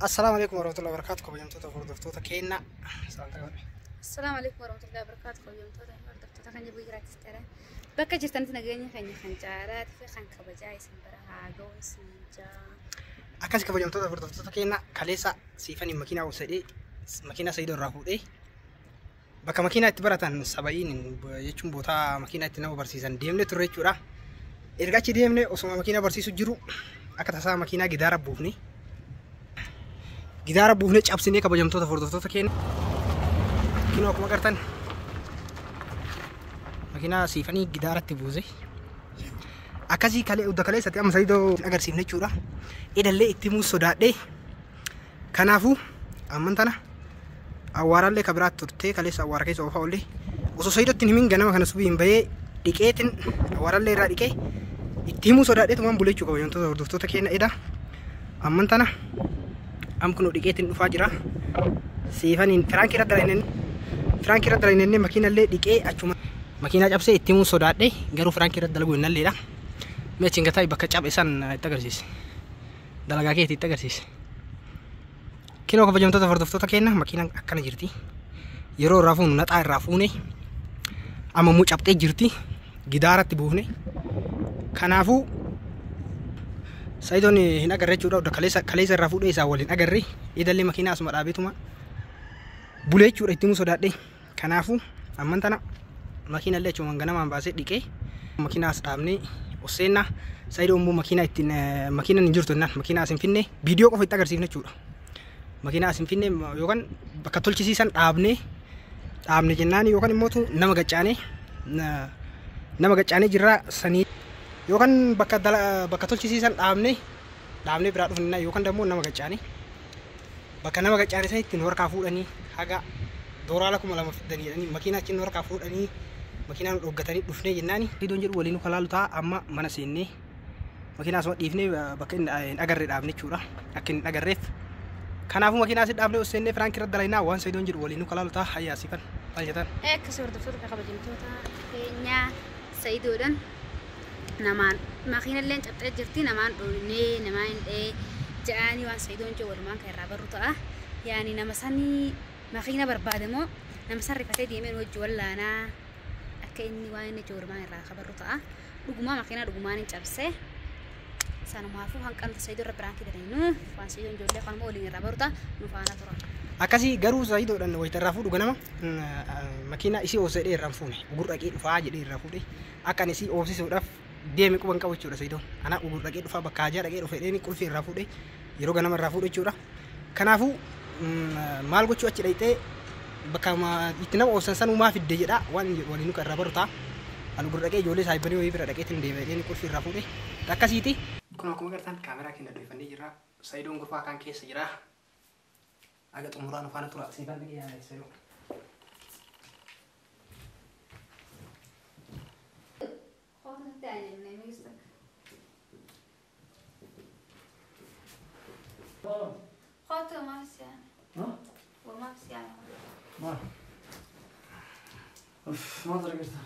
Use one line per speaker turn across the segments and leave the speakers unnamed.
Assalaamu alaikum warahmatullahi wabarakatuh. Kabajamtoota hordoftoota keenya.
Assalaamu alaikum warahmatullahi wabarakatuh. Kabajamtoota hordoftoota kan jiru jiraatis ta'e. Bakka jirtanitti nageenya keenya kan jaalaatii fi kan kabajaa isin bira haa ga'u isin jaa.
Akkas kabajamtoota hordoftoota keenya kaleessa siifanii makiinaa obsadee makiinaa Saayidoo irraa fuudhee bakka makiinaa itti baratan saba'iin jechuun bootaa makiinaa itti nama barsiisan deemne turre jechuudha. Erga achi deemne osuma makiinaa barsiisu jiru akka tasaa makiinaa gidaara buufne. Gidaara buufne cabsinee kabajamtoota hordoftoota keenya. Makiinaa akkuma agartan makiinaa siifanii gidaaratti buuse. Akkasii kalee udda kaleessatti amma Saayidoo agarsiifne jechuudha. Idallee itti himuu sodaadhee. Kanaafuu amman tana awwaarallee ka biraatti turtee kaleessa awwaara keessa oofaa oollee osoo Saayidootti hin himin ganama kana subii hin bahee dhiqeetin awwaarallee irraa dhiqee itti himuu sodaadhee tumaan bulee jechuudha kabajamtoota hordoftoota keenya eda. Amman tana am kunoo dhiqeetin dhufaa jira. Siifaniin firaankii irra dalagneen firaankii irra dalagneen makiinallee dhiqee achuma makiinaa cabsee itti himuu sodaadhee garuu firaankii irra dalaguu hin nalleedha. Mee achiin gataa bakka cabe san itti agarsiise. Dalagaa keetii itti agarsiise. Kinoo kabajamtoota hordoftoota keenya makiinaan akkana jirti. Yeroo irraa fuunu naxaa irraa fuune amma immoo cabxee jirti. Gidaaratti buufne. Kanaafuu Saayidoon hin agarre jechuudha. Kaleessa kaleessa irraa fuudhee isaa waliin agarre. Idallee makiinaa asuma dhaabeetuma bulee jechuudha itti himuu sodaadhe. Kanaafuu amman tana makiinallee achumaan ganamaan baasee dhiqee makiinaa as dhaabnee osseennaa Saayidoo immoo makiinaa ittiin makiinaan hin jirtu jennaan makiinaa as hin finne viidiyoo qofa itti agarsiifne jechuudha. Makiinaa as hin finne yookaan bakka tolchisiisan dhaabnee dhaabne jennaan yookaan immoo nama gaccaanee nama gaccaanee jirraa sanii yookaan bakka bakka tolchisiisan dhaabnee dhaabnee biraa dhufne yookaan immoo nama gaccaanee bakka nama gaccaanee sanitti nu harkaa fuudhanii haga dooraala 2000 fidanii jedhanii makiinaa achi nu harkaa fuudhanii makiinaa nu dhoggatanii dhufnee jennaani. Idoon jedhu waliin nu kalaalu ta'a amma mana seennee makiinaa asuma dhiifnee bakka hin agarre dhaabne jechuudha. Akka hin agarreef. Kanaafuu makiinaa asii dhaabnee osoo firaankii irra dalagnaa waan Saayidoon jedhu waliin nu kalaalu ta'a hayyaa siifan maal jettan.
Akkas hordoftoota kabajamtoota keenyaa Saayidoodhaan namaan makiinallee cabxee jirti namaan dhoofnee namaan hin dhee ja'anii waan Saayidoon jedhu walumaan kan irraa barru ta'a. Yaani nama sanii makiina barbaadamoo nama san rifatee deemee wajji wallaanaa akka inni waan inni jedhu walumaan irraa kabarru ta'a. Dhugumaa makiinaa dhugumaan hin cabsee. Sanumaafuu hanqalta Saayidoo irra biraankii dalagnu waan Saayidoon ijoollee kanuma waliin irraa baru ta'a nu faana tura.
Akkasii garuu Saayidoodhaan wayita irraa fuudhu ganama makiinaa isii oofsedhee irraa fuune ugur dhaqee dhufaa jedhee irraa fuudhe akka ani isii oofsisuudhaaf deeme quban qabu jechuudha Saayidoon. Ana ugur dhaqee dhufaa bakka hajaa dhaqee dhufe jedhee qulfii irraa fuudhe yeroo ganama irraa fuudhe jechuudha. Kanaafuu maal gochuu achi dhaqxee bakka itti nama oofsan sanuu maa fidde jedha waan waliin nu irraa baru ta'a. Ani ugur dhaqee ijoollee saayibanii wayii bira dhaqeetiin deeme jedhee qulfii irraa fuudhe akkasiiti. Kun akkuma agartan kaameraa keenya dhoofannee jirra. Saayidoon gurfaa kan keessa jira. Aga xumuraan faana tura. Siifan dhaqee yaala Saayidoo.
Kootu maaf siyaame? Maaf siyaame?
Maal? Maal argita?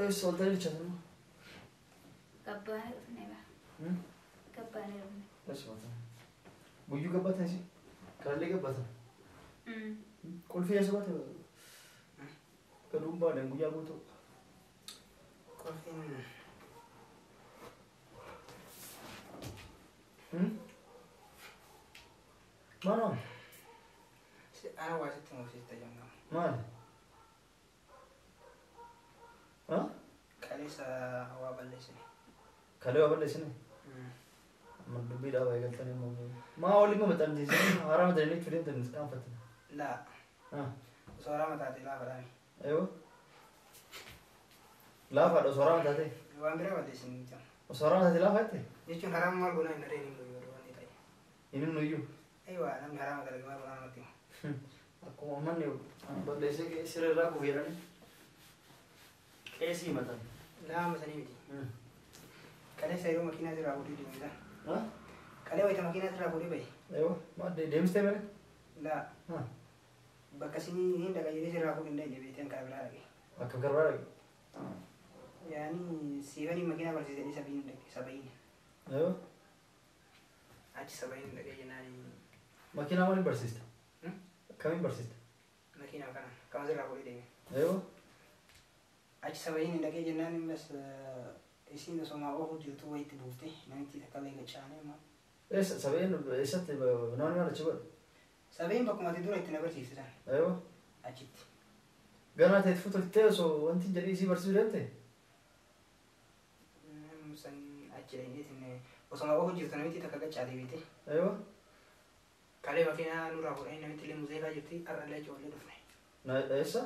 Eessa ol ta'ee jechaa jiru?
Gabbaanee dhufne baa. Gabbaanee dhufne.
Eessa ol ta'e? Guyyuu gabbaatan isin? Karaalee gabbaatan? Qulfii eessa baate? Gaduun baadhan guyyaa guutuu.
Qulfiin.
Maal?
Ana waa sitti moofsista jenna.
Maal?
Kaleessa waa balleessine.
Kalee waa balleessine? Amma dubbii dhaabaa eegaltanii immoo. Maa waliin ma maxxansiisanii haaraa maxxananii jechuudha deemtanii qaanfattan?
Laa. Osoo haaraa taatee laafa dhaami.
Eeyyoo. Laafaadha osoo haaraa taatee?
Waan biraa balleessine miti.
Osoo haaraa taatee laafa jette?
Jechuun haraama maal goonaa hin dareen hin nuyyuu waan ta'e.
Inni nuyyuu?
Eeyyuu namni haraama dalage maal goonaa namatti himu.
Akkuma manni balleessee siree irraa kufe jedhanii. Qeesii himatan.
Lama sanii miti. Kaleessa yeroo makiinaa sirraa fuudhee deemte. Kalee wayita makiinaa sirraa fuudhee bahe.
Eeyyuu maal deemsitee malee?
Laa. Bakka isinii hin dhaqa jedhee sirraa fuudhee hin dhaqne beektan karaa biraa dhaqe.
Bakka karaa biraa dhaqe?
Yaani siifanii makiinaa barsiisanii sabiin dhaqe saba'iin.
Eeyyuu.
Achi sabayin dhaqee jennaan.
Makiinaa maaliin barsiista? Kamiin barsiista?
Makiinaa kana kama sirraa fuudhee deeme.
Eeyyoo.
Achi sabayin dhaqee jennaan bas isiin osoo maa oofu jirtu wayitti buufte namitti takka illee gachaanee amma.
Eessa sabayin eessatti namni maal achi godhe?
Sabayin bakkuma ati dura itti na barsiiste sana.
Eeyyoo.
Achitti.
Ganaa ta'e fuutoltee osoo wanti hin jedhii isii barsiisuu deemte?
San achi dhaqneetiin osoo maa oofu jirtu namitti takka gachaatee beekte.
Eeyyoo.
Kalee makiinaa nurraa fuudhanii namitti illee muzeefaa jirti har'a illee achi oollee dhufne.
Eessa?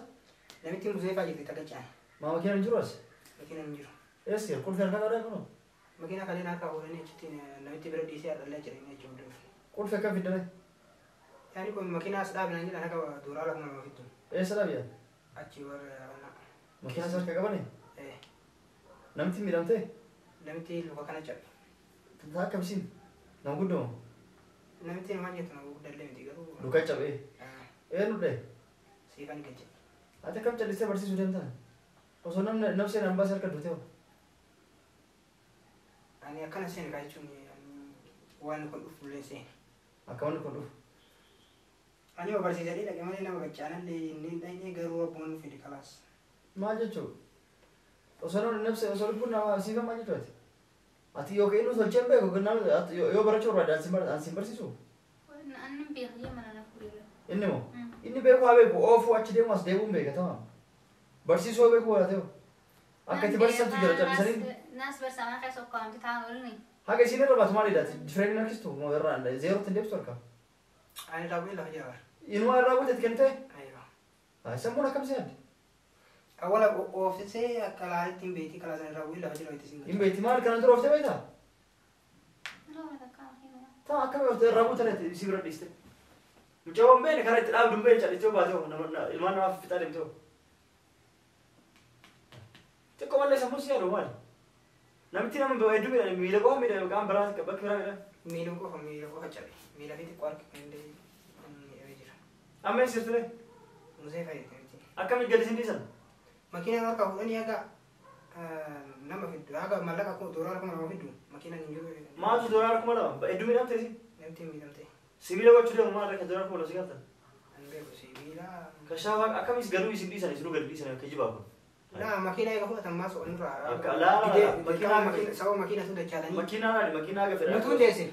Namitti muzeefaa jirti takka gachaane.
Maa makiinaan hin jiru as?
Makiinaan hin jiru.
Eessa jira? Qulfii harkaa qabdaa kunoo?
Makiinaa kaleen harkaa fuudhanii achitti namitti bira dhiisee har'a illee achi dhaqnee achi oollee dhufne.
Qulfii akkam fiddame?
Yaani kun makiinaa as dhaabinaan jedhan akka dooraala 2000 fiddu.
Eessa dhaabiyan?
Achi warra kana.
Makiinaa as harkaa qabanii?
Ee.
Namitti miidhamtee?
Namitti luka kana cabe.
Taa akkamisiin? Nama guddoo moo?
Namitti namaan jettu nama guddallee miti garuu.
Luka cabee? Eenyu dha'e?
Siifan gache.
Ati akkam callistee barsiisuu deemtan? Osoo namni nafseen hambaa si harka duutee hoo?
Ani akkana seene kaa jechuun waan kun dhufu illee seene.
Akka wanni kun dhufu?
Ani yoo barsiisadhee dhaqe malee nama gachaanallee inni dhaqee garuu abboon nu fide kalaas.
Maal jechuu? Osoo namni nafsee osoo lubbuun nama siifan maal jechuu ati? Ati yoo ka'inu tolchee hin beeku namni yoo barachuu barbaade ansi hin barsiisu?
Anni beeku jee mana na fuudhee.
Inni moo? Inni beeku haa beeku oofuu achi deemu as deemuun beeka tamam. Barsiisuu haa beeku haa ta'u. Akka itti barsiisantu jira callisanii.
Naas barsiisaa keessa okkaamti ta'an olni.
Haga isiin irra baatu maalidha? Fireen harkistu moo irraa zeerootti hin deebistu harka?
Ani irraa bu'ee lafa jira bara.
Inuma irraa bu'ee itti kennite?
Aywa.
Sammuun akkam si yaadde?
Awwala ooftisee akka laalitti hin beekti kalaa sana irraa bu'ee lafa jira itti siin.
Hin beekti maal kana dura ooftee beektaa? Taa akkamii ooftee irraa buutee si bira dhiiste? Mucaa hin beekne karaa itti dhaabdu hin beekne callisee baatee ilmaan namaaf fixaa deemtee. Xiqqoo malee sammuu si yaadu maali? Namitti nama hedduu miidhame miila qofa miidhame qaama biraa bakki biraa miidhame.
Miila qofa cabe miila fi xiqqoo harki kan illee miidhamee jira.
Amma eessa jirtu lee?
Musee fayyadamte miti.
Akkamitti gadi isin dhiisan?
Makiinaa harkaa fuudhanii haga nama fiddu haga maallaqa doolaara 2000 fiddu makiinaan hin jiru.
Maaltu doolaara 2000? Hedduu miidhamte isin?
Namti miidhamte.
Sibiila gochuu deemu maal akka doolaara 2000 si gaafatan?
An beeku sibiila.
Kashaafaa akkamis galuu isin dhiisan isinuu gadi dhiisan akka jibaa kun?
Laa makiinaa eega fudhatan maa so'an irraa.
Akka laa
makiinaa sababa makiinaa sun dachaatanii.
Makiinaa maali makiinaa haga fedhan.
Nutu hin deessin.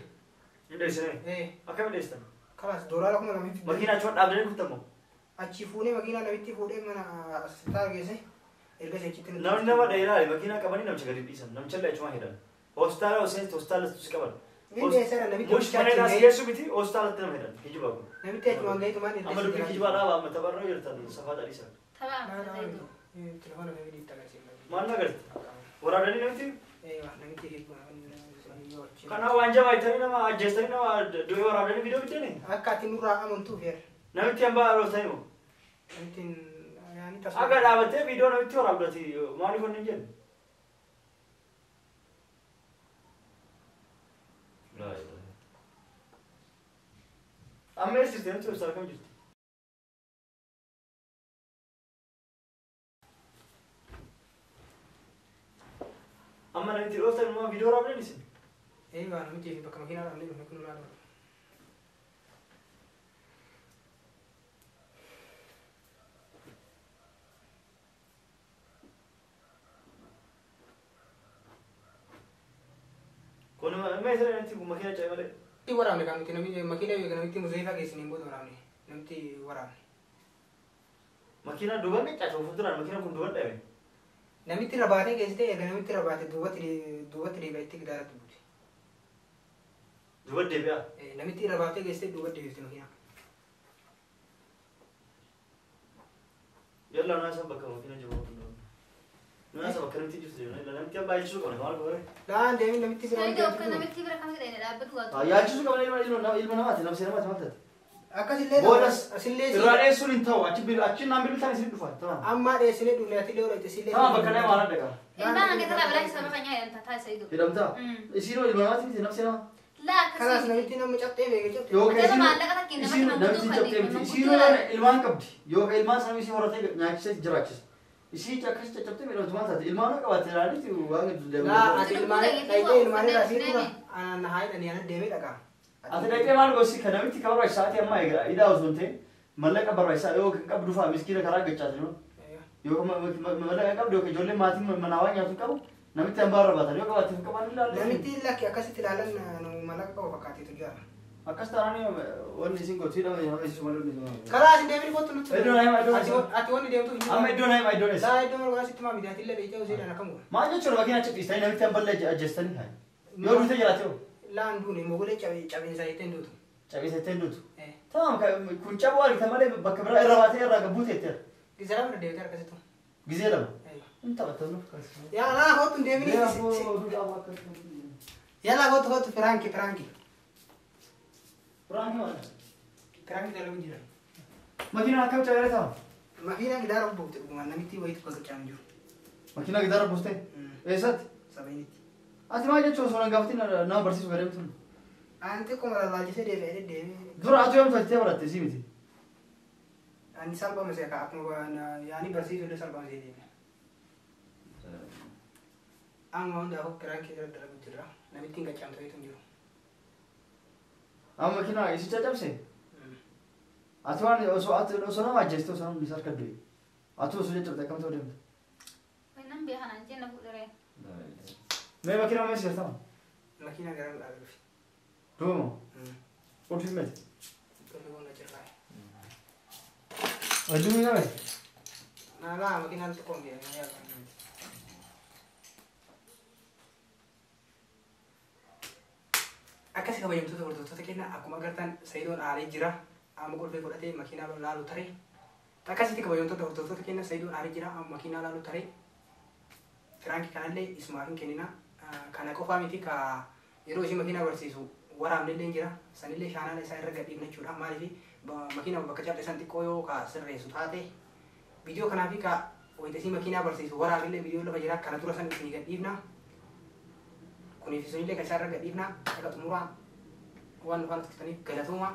Hin deessine? Akkami deessitan?
Kalaas doolaara 2000 fiddu.
Makiinaa achuma dhaabdanii kuttamoo?
Achi fuunee makiinaa namitti fuudhee mana asxaa geesse erga achitti.
Namni nama dha'ee ilaale makiinaa qabanii namicha gadi dhiisan namicha illee achuma hidhan. Hospitaala osoo hospitaala si qaban.
Inni deesseera namitti.
Mush mana hidhaa si geessu miti hospitaalatti nama hidhan kijibaa kun.
Namitti achumaan gahitu maal
Amma dubbii kijibaa dhaabaa amma tapharra jirtan safaa dhaliisa.
Taphaa.
Telefoona fi itti agarsiifna.
Maal na agarte? Waraabdanii namitti?
Namitti
Kanaaf waan jabaa jettanii nama ajjeestanii nama du'ee waraabdanii viidiyoo biddeenii?
Akka ati nurraa amantuuf yeera.
Namitti hambaa dhooftanii moo?
Namitti yaani tasuma.
Akka dhaabattee viidiyoo namitti waraabdati maaliif wanni hin jennu? Amma eessa jirti namitti hospitaala kam jirti? Amma namitti dhooftan immoo viidiyoo waraabdan isin?
Eeyyuu namitti bakka makiinaa dhaabnee dhufne kun ulaa dhufa.
Kun amma eessa namitti kun makiina cabe malee?
Namitti waraabne kan nuti namitti makiina namitti muzeefaa geessiniin booda waraabne namitti waraabne.
Makiina duuban qiccaatu fuulduraan makiina kun duuban dhabe.
Namitti irra baatee geessitee erga namitti irra baatee duubatti deebi'aa itti gidaaratti buute.
Duubatti deebi'aa?
Namitti irra baatee geessitee duubatti deebifte makiinaa.
Yalla naa san bakka makiina jiru. Naa san bakka namitti jirtu jiru. Namitti abbaa yaalchisuu qabna maal goore?
Laan deemin namitti bira.
Saayidoo akka namitti bira kam ta'e dhaabbatu waatu.
Yaalchisuu qabna ilma namaati namsee namaati maal taate?
Akkasillee
Boodas
asillee
irraa dheessuun hin ta'u achi naan bilbiltaan isin dhufa tamam.
Amma dheessinee dhufne atillee hora isillee.
Tamam bakka nama waan dhaqa.
Ilmaan hanga talaa bilaa isa bakka nyaa hidhamta taa Saayidoo.
Hidhamtaa? Isiinoo ilma namaati miti namsee nama.
Laa
Kalaas
akkasii.
namitti nama cabxee beeke cabxee.
Yoo
Nama maallaqa takkiin namatti
isiin
manguddoo
namitti cabxee miti.
kanneen
Isiinoo ilmaan qabdi. Yoo ilmaan sana isii horatee nyaachisee jiraachisa. Isii akkas caccabtee miidhamtu maal taate? Ilmaan qabaatte ilaalitti waan
Laa ati ilmaan dhayitee ilmaan irraa sii dura anaan haa hidhanii anan deemee dhaqa.
Ati dhaqxee maal gosi kan namitti ka barbaachisaa ati amma egaa idaa osoo hin ta'in mallaqa barbaachisaa yoo kan qabdu fa'a miskiina karaa gachaatu yoo yoo mallaqa qabdu yookaan ijoollee maatiin manaa waan nyaatu qabu namitti hambaa irra baatan yoo qabaatte hin qaban ilaalle.
Namitti lakki akkasitti ilaalan nu mallaqa qabu fakkaateetu jira.
Akkas taanaan wanni isin gootu hidhama hidhama isisu malee wanni isin
Karaa asin deemni kottu nutti.
Iddoo naa hima, iddoo naa hima.
Ati wanni deemtu hin jiru.
Amma iddoo naa hima, iddoo eessa?
Laa iddoo margaa sitti maa miidhaa illee beekee hoseedhaan akkam godha.
Maal jechuudha makiina achi dhiistanii namitti hamballee ajjeestanii haa. Yoo duute jiraate hoo?
Laan duune mogolee cabeensaa jettee hin duutu.
Cabeessa jettee hin duutu. Tamam kun cabuu argita malee bakka biraa irra baatee irraa gabbuu teetteera.
Gizee lama deebitee harkasitu.
Gizee lama. Hin taphatta nuuf.
Yaa laa kottu hin deemini. Yalla kottu kottu piraanki piraanki.
Piraanki maal?
Piraanki dalagu jira.
Makiinaan akkam cabee ta'a?
Makiinaan gidaara buufte dhugumaan namitti wayitu gaggachaa jiru.
Makiinaa gidaara buuftee? Eessatti?
Sabeenitti.
Ati maal jechuun osoo nan gaafatin nama barsiisu gadee tun?
Ani xiqquma lallaalchisee deebi'ee deebi'ee.
Dura ati yoom tolchitee baratte sii miti?
Ani salphama see akkuma yaani barsiisuu illee salphama see deeme. Amma hundaafuu piraankii irra dalagu jira. Namitti hin gachaamtu wayitu hin jiru.
Amma makiinaa isi caccabse? Ati waan osoo ati osoo nama ajjeeste osoo namni harka du'e. Ati osoo caccabte akkam ta'uu deemta?
Nan beekan an jenna fuudhee.
Mee makiinaa mee sirtama?
Makiinaa gara dhaabee dhufe.
Duuma? Qulfii miti?
Tolli goona jirraa.
Wajjin miidhame?
Naa makiinaan xiqqoon beekan. Akkasi kabajamtoota hordoftoota keenya akkuma agartan Sayidoon aaree jira. Amma qulfii fudhatee makiinaa laalu taree. Akkasitti kabajamtoota hordoftoota keenya Sayidoon aaree jira. Amma makiinaa laalu taree. Firaankii kanallee isumaaf hin kennina. Kana qofaa miti ka yeroo ishii makiinaa barsiisu waraabnillee jira. Sanillee shaanaala isaa irra gadhiifna jechuudha. Maaliif makiinaa bakka cabxe san xiqqoo yoo ka sirreessu taate viidiyoo kanaafi ka wayita ishii makiinaa barsiisu waraabnillee viidiyoo lafa jira. Kana dura san isinii gadhiifna. Kuniif isinillee kan isaa irra gadhiifna. Akka xumuraa waan nu faana turtaniif galatooma.